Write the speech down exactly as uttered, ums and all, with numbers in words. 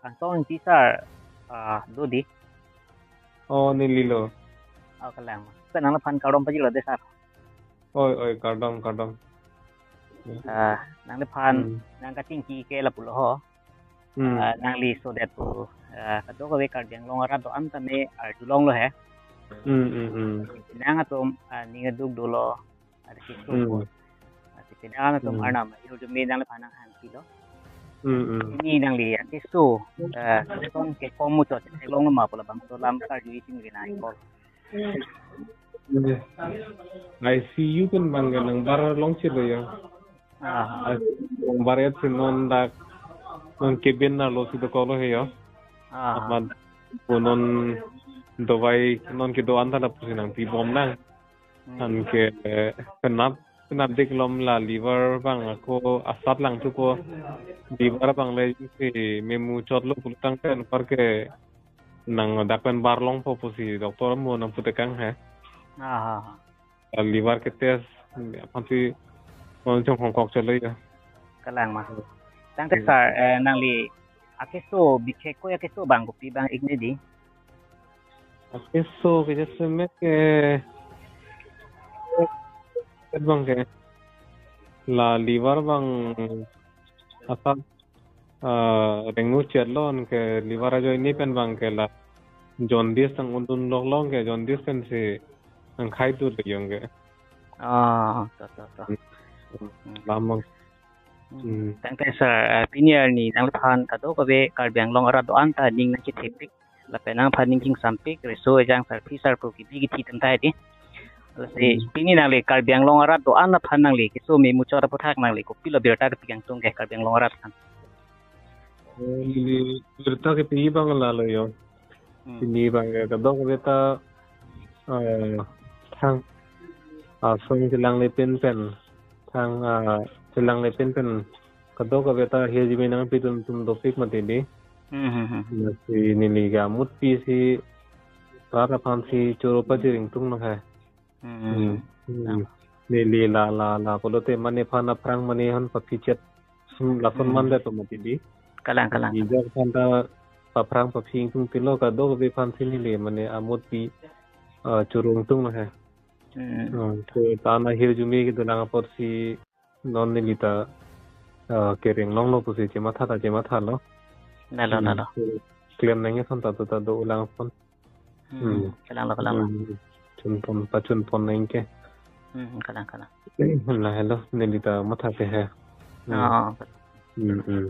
Angtong Ingti sir, ah, do di? Oh, nelilo. Oh, kalang. Sir, nangliphan kardom pajirlo de sir. Oi, oi, kardom, kardom. Ah, nangliphan Hmm. nangkachingki ke lapulo ho. Hmm. Ah, nangli sodet pu, ah, kadokave Karbi Anglong arat do-an tame arjulonglo he. Hmm, hmm, hmm. Nangtum, ah, ning aduk dolo, ah, keso Hmm. po. Ah, si penang atum Hmm. arnam, yo jumi nangliphan nanghangpilo. Hmm, hmm. Pini nangli, ah, keso, ah, kosonke komuchot theklonglo ma pu labangso alam karju itum rinai kol. Hmm. I C U pen bang ke nangbar longchelo ya. Ah. Nangbar et si non dak non kebin na lo si dokoklo he ya. Ah. Amat pu non dawai non kedo-an ta lapusi nangpibom nang. Hmm. Anke, eh, penap, penap dik lom la liver bang ako asat lang tu ko liver bang le si memuchotlo pulotangte anparke nang dak pen bar longpo pusi doctor mo nangputekang he. Ah, ah, ah. La liver ke test aphansi non chonghongkok chelo ya. Kalang ma. Tangte Hmm. sir, eh, nangli akeso bikhe ko akeso bang kopi bang ik ne di? Akeso kejasemet ke bang ke la liver bang asat, ah, rengnuchetlo anke liver ajoine pen bang ke la jaundice tang undun loklong ke jaundice pensi nangkhai tu leyong ke. Ah, to, to, to. Hmm. Lamang. Hmm. Hmm. Tangte sir, eh, pini arni nangliphan kadokave Karbi Anglong arat do-an ta ning nangkethepik. Lapen nangphan ning kingsampik, riso ejang sarpi sarpo kibi kithi atum ta di. Lasi Hmm. pini nangli Karbi Anglong arat do-an aphan nangli keso memuchot aputhak nangli kopilo birta kepikangtung ke Karbi Anglong arat aphan? Oh, neli birta kepi bang lalo yo. Hmm. Pini bang ke kadokave ta, eh, thang asong chelang lepin pen, thang, ah, chelang lepin pen kadokave ta hirjume nangpidun atum dopik mati di. Hmm, hmm, hmm. Lasi neli ke amutpi si rat aphansi choro pajir ingtunglo he. Hmm. Hmm. Hmm. Neli la, la, la pulote mane aphan aphrang mane aphan paphichet. Hmm, lason Hmm. man det mati di. Kalang, kalang. Neli jok aphan ta paphrang paphi ingtungpilo kadokave aphansi neli mane amutpi, ah, choro ingtunglo he. Hmm. Hmm. So, ta na hirjume kedolang apotsi non neli ta, ah, kereng longlo pusi chematha ta chemathalo. Lalo, Hmm. lalo. So, klem nangji ason ta tu ta dolang ason. Hmm. Hmm. Kalanglo, kalanglo. Hmm. Chunpon, pachunpon nangji ke. Hmm, kalang, kalang. Lahelo, neli ta matha ke he. Hmm. Oh. Hmm, hmm.